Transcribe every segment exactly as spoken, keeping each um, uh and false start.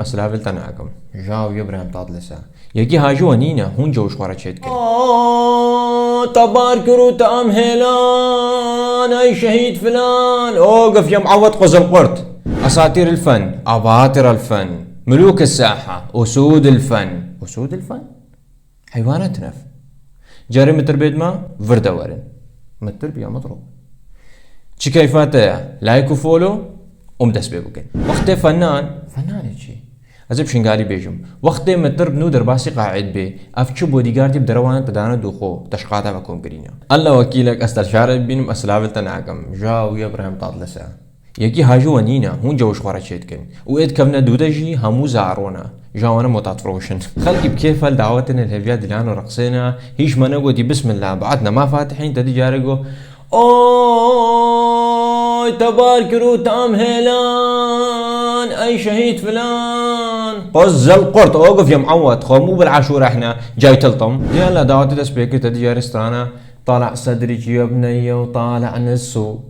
Ez silavê li te nakim. Jaw Ibrahim Tatlis e. Yekî hajî we nîne, hûn cewş xwe re çêdikin. Aa, te bar kir û te em hêlan, ey şehîd filan. O gif yem awet quzil qurt. Esatîr il fen, abatir il fen, mulûk il saha, usûd il fen. Usûd il fen? Heywanat nef. Carê mitir bêdma, vir de werin. Mitir biya mitir. Çi keyfa te ye? Like û follow, û em dest pê bikin. Wextê fenan, fenanê çi? Ez ê bi şingalî bêjim. Wextê mitir bi nû derbasî qaîd bê, ev çi bodyguardî bi derewanan te dane dû xwe, te ji qata ve kom kirîne. Allah wekîlek ez te şarê bibînim, ez silavê li te nakim. Jaw Ibrahim Tatlis e. Yekî hajî we nîne, hûn cewş xwe re çêdikin. Û ê dikevine dû de jî hemû zaron e. Ja wane motat firoşin. Xelkî bi kêf e li dawetê ne li hêviya dîlan û reqsê ne, hîç me negotî bismillah, bi etne ma fatihîn, te dî carê got, oy, te bar kir û te em hêlan, ey şehîd filan. Quzil qurt, o gif yem awet, xwe mû bil aşûr ehne, caytil tim. Diyan la dawetê dest pê kir, te dî carê strana, tala sedrî çi yebne yew tala nisu.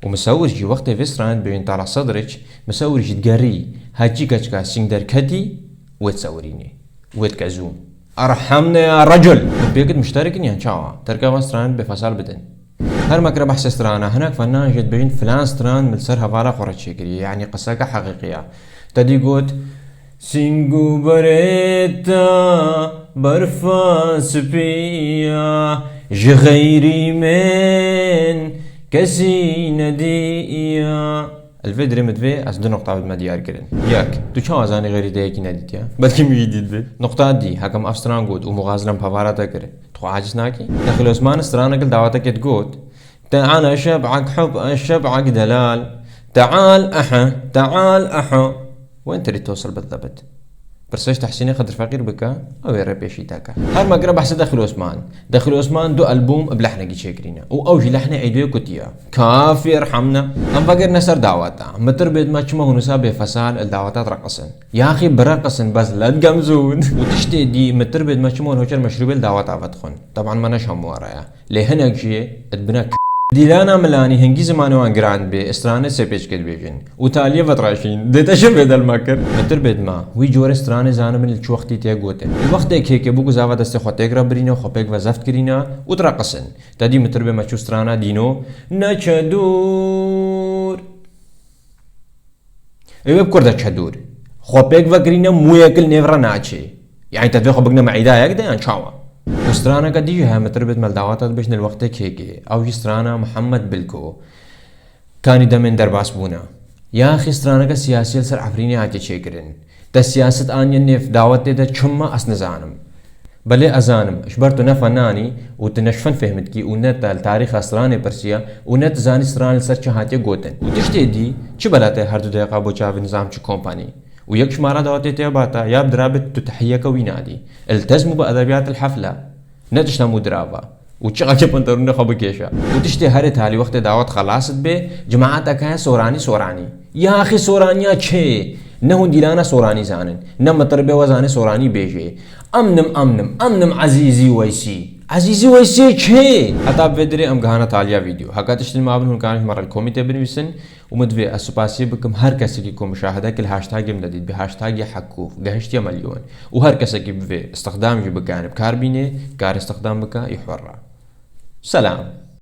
Û misewir jî wextê vê stranê dibêjin tala sedriç, misewir jî digerî, hecî keçika sîng derketî, wê disewirînê. Wê dike zûm. Erhemne ya recul! Hûn pêkit muşterik in yan çawa? Terka van stranê bêfesal bidin. Her mekre behsê strana, hinek fenan jê dibêjin filan stran min li ser hevala xwe re çêkiriye, yanî qiseke heqîqî ya. Te dî got, Sîng û berê te berfa spî ya, ji xeyrî min kesî nedî ya. Li vê dirê min divê ez du noqta bidime diyar kirin. Yek, tu çawa zanî xeyrî te yekî nedîtiye? Belkî min jî dît bê. Noqta dî, hekem ev stran got û muxazilem pevara te kir. Tu xwe aciz nakî? Dexil Osman stranek li dawatekê digot, Teal eşeb'ak hub eşeb'ak delal. Teal ehe, teal ehe. Wên tirî tosil bidlebit. Pirsêş Tehsînê Xedir Feqîr bike, ew ê rê pêşî te ke. Her me kire behsê Dexil Osman. Dexil Osman du albûm bi lehnekî çêkirîne. Û ew jî lehnê Îdoyê kutiye. Kafî erhamne. Em vegerine ser daweta. Mitir bêdma çima hûn wisa bêfesal li daweta direqisin. Yaxî bireqisin bes led gemzûn. Û tiştê dî mitir bêdma çima hûn hoçer meşrûbê li daweta vedixwin. Teban me ne ji hemû re ye. Lê hinek jî dibine k-. Dîlana Milanî hingî zimanê wan giran bê, stranê sê pêçkê dibêjin. Û taliyê vetraşîn, dê te şevê delma kir. Mitir bêdma, wî corê stranê zanibin li çi wextî tê gotin. Wextê kêkê bû ku zava destê xwe têk re birîne, xwe pêk ve zeft kirîne û direqisin. Te dî mitir bê me çû strana dîno, neçe dûr. Ê wê bi kur de çe dûr. Xwe pêk vekirîne mûyek li nêv re naçê. Yanî te divê xwe bigine me îdayek de yan çawa? Û straneke dî jî heye mitir bêt me li dawata dibêjne li wextê kêkê. Ew jî strana Mihemed Bilko. Kanî demên derbas bûne. Yaxî straneke siyasî li ser Efrînê hatiye çêkirin. Te siyaset aniye nêv dawetê de çima ez nizanim. Belê ez zanim, ji ber tu ne fenanî û tu ne ji fen fêhm dikî û ne te li tarîxa stranê pirsiye û ne tu zanî stranê li ser çi hatiye gotin. Û tiştê dî, çi bela te her du deqa bo çavê nizam çi kompanî? Û yek ji mara dawetê te bata, ya bi dirabê tu tehiyeke wî nadî. Iltezmû bi edebiyat il hefle. Ne tişta mû dirava. Û çiqakê panterûnê xwe bikêşe. Û tiştê herê talî wextê dawet xelas dibe, cemaeteke soranî soranî. Yaxî soraniya çê? Ne hûn dîlana soranî zanin. Ne mitir bê we zanê soranî bêjê. Emnim, emnim, emnim Ezîzî Weysî. Ezîzî Weysî çê? Heta bi vê dirê em gihana taliya vîdeo. Heka tiştin mabin hûn karin ji me re li komîtê binivîsin. Û min divê ez supasiyê bikim her kesekî ku muşahede kir li hashtagê min de dît, bi hashtagê Hekûf, gehiştiye milyon. Û her kesekî bivê istixdam jî bikane, bi kar bînê, kar istixdam bike, î hur e. Selam.